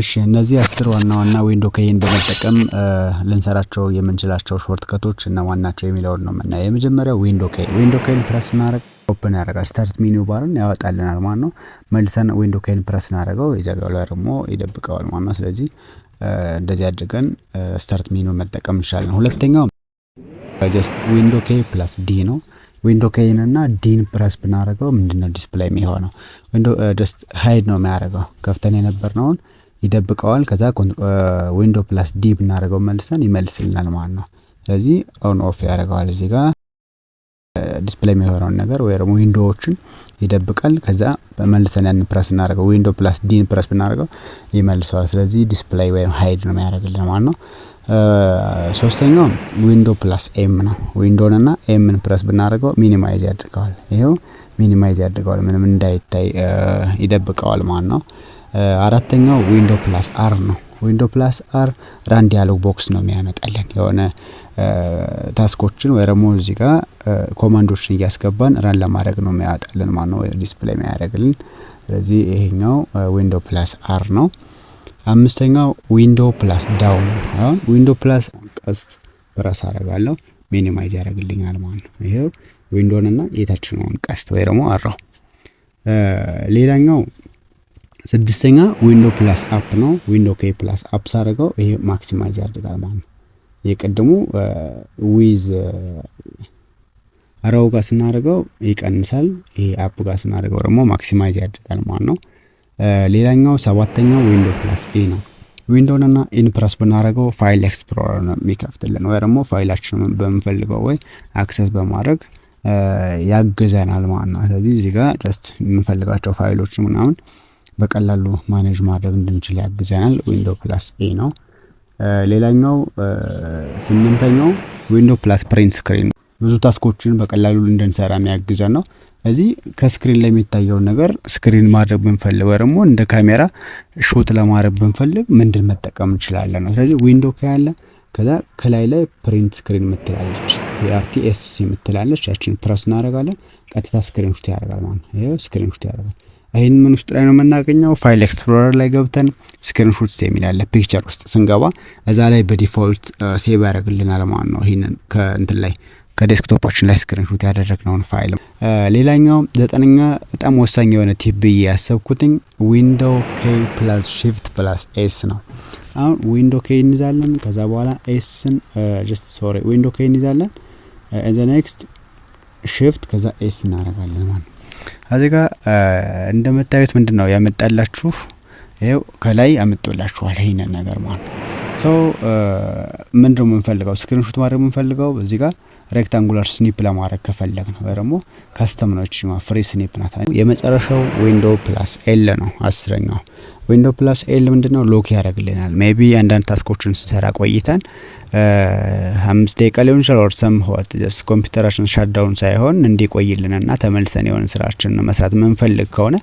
እሺ፣ እነዚህ 10 ዋና ዋና window key ን በመጠቀም ልንሰራቸው የምንችላቸው shortcut ኦች እነማን ናቸው የሚለውን ነው የምናየው። የመጀመሪያው window key። Window key ን press ስናደርግ open ያደርጋል፣ start menu bar ን ያወጣልናል ማለት ነው። መልሰን window key ን press ስናደርገው ይዘጋዋል፣ ደግሞ ይደብቀዋል ማለት ነው። ስለዚህ እንደዚህ አድርገን start menu መጠቀም እንችላለን። ሁለተኛው just window key plus D ነው። Window key ን እና D ን press ብናደርገው ምንድነው display የሚሆነው? Window just hide ነው የሚያደርገው፣ ከፍተን የነበርነውን ይደብቀዋል። ከዛ window plus D ብናደርገው መልሰን ይመልስልናል ማለት ነው። ስለዚህ on off ያደርገዋል። እዚህ ጋር display የሚሆነውን ነገር ወይ ደግሞ window ዎችን ይደብቃል። ከዛ መልሰን ያንን ፕረስ እናደርገው፣ window plus D ን press ብናደርገው ይመልሰዋል። ስለዚህ display ወይም hide ነው የሚያደርግልን ማለት ነው። ሶስተኛው window plus M ነው። Window ን እና M ን press ብናደርገው minimize ያደርገዋል። ይኸው minimize ያደርገዋል፣ ምንም እንዳይታይ ይደብቀዋል ማለት ነው። አራተኛው window plus R ነው። Window plus R run dialog box ነው የሚያመጣልን፣ የሆነ task ኦችን ወይ ደግሞ እዚህ ጋር command ኦችን እያስገባን run ለማድረግ ነው የሚያወጣልን ማለት ነው፣ display የሚያደርግልን። ስለዚህ ይሄኛው window plus R ነው። አምስተኛው window plus down። Window plus ቀስት ፕረስ አደርጋለሁ፣ minimize ያደርግልኛል ማለት ነው። ይሄው window ን እና የታችኛውን ቀስት ወይ ደግሞ arrow። ሌላኛው ስድስተኛ window plus up ነው። Window key plus up ሳደርገው ይሄ maximize ያደርጋል ማለት ነው። የቅድሙ with arrow ጋር ስናደርገው ይቀንሳል። ይሄ up ጋር ስናደርገው ደግሞ maximize ያደርጋል ማለት ነው። ሌላኛው ሰባተኛው window plus E ነው። Window ን እና E ን press ብናደርገው file explorer ነው የሚከፍትልን ወይ ደግሞ ፋይላችንን በምንፈልገው ወይ access በማድረግ ያግዘናል ማለት ነው። ስለዚህ እዚህ ጋር just የምንፈልጋቸው ፋይሎች ምናምን በቀላሉ manage ማድረግ እንድንችል ያግዘናል። Window plus E ነው። ሌላኛው ስምንተኛው window plus print screen፣ ብዙ task ኦችን በቀላሉ እንድንሰራ የሚያግዘን ነው። እዚህ ከ screen ላይ የሚታየውን ነገር screen ማድረግ ብንፈልግ ወይ ደግሞ እንደ ካሜራ shoot ለማድረግ ብንፈልግ ምንድን መጠቀም እንችላለን ነው። ስለዚህ window key አለ፣ ከዛ ከላይ ላይ print screen የምትላለች፣ PRTSC የምትላለች፣ ያችን ፕረስ እናደርጋለን። ቀጥታ screenshot ያደርጋል ማለት ነው። ይኸው screenshot ያደርጋል። ይህን ምን ውስጥ ላይ ነው የምናገኘው? File explorer ላይ ገብተን screenshots የሚል አለ። Picture ውስጥ ስንገባ እዛ ላይ በ default save ያደርግልናል ማለት ነው። ይህንን ከእንትን ላይ ከ desktop ኣችን ላይ screenshot ያደረግነውን ፋይል። ሌላኛው ዘጠነኛ በጣም ወሳኝ የሆነ tip ብዬ ያሰብኩትኝ window key plus shift plus S ነው። አሁን window key እንይዛለን። ከዛ በኋላ S ን፣ just sorry፣ window key እንይዛለን፣ the next shift ከዛ S እናደርጋለን ማለት ነው። እዚህ ጋር እንደምታዩት ምንድን ነው ያመጣላችሁ? ይኸው ከላይ አምጥቶላችኋል ይሄንን ነገር ማለት ነው። So ምንድነው የምንፈልገው? Screenshot ማድረግ የምንፈልገው እዚህ ጋር rectangular snip ለማድረግ ከፈለግ ነው ወይ ደግሞ custom ነው፣ እቺ free snip ናት። የመጨረሻው window plus L ነው። 10ኛው window plus L ምንድነው? Lock ያደርግልናል። Maybe አንዳንድ task ኦችን ስንሰራ ቆይተን 5 ደቂቃ ሊሆን ይችላል or somewhat just ኮምፒውተራችን shutdown ሳይሆን እንዲቆይልንና ተመልሰን የሆነ ስራችንን መስራት የምንፈልግ ከሆነ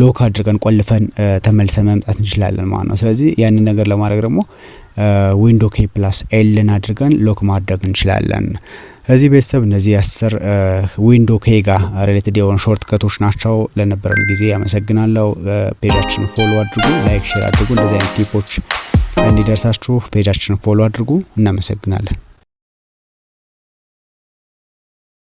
lock አድርገን ቆልፈን ተመልሰን መምጣት እንችላለን ማለት ነው። ስለዚህ ያንን ነገር ለማድረግ ደግሞ window key plus L ን አድርገን lock ማድረግ እንችላለን። እዚህ ቤተሰብ እነዚህ 10 window key ጋር related የሆኑ shortcut ኦች ናቸው። ለነበረን ጊዜ አመሰግናለሁ። Page ኣችንን follow አድርጉ፣ like፣ share አድርጉ። እንደዚህ አይነት tip ኦች እንዲደርሳችሁ page ኣችንን follow አድርጉ። እናመሰግናለን።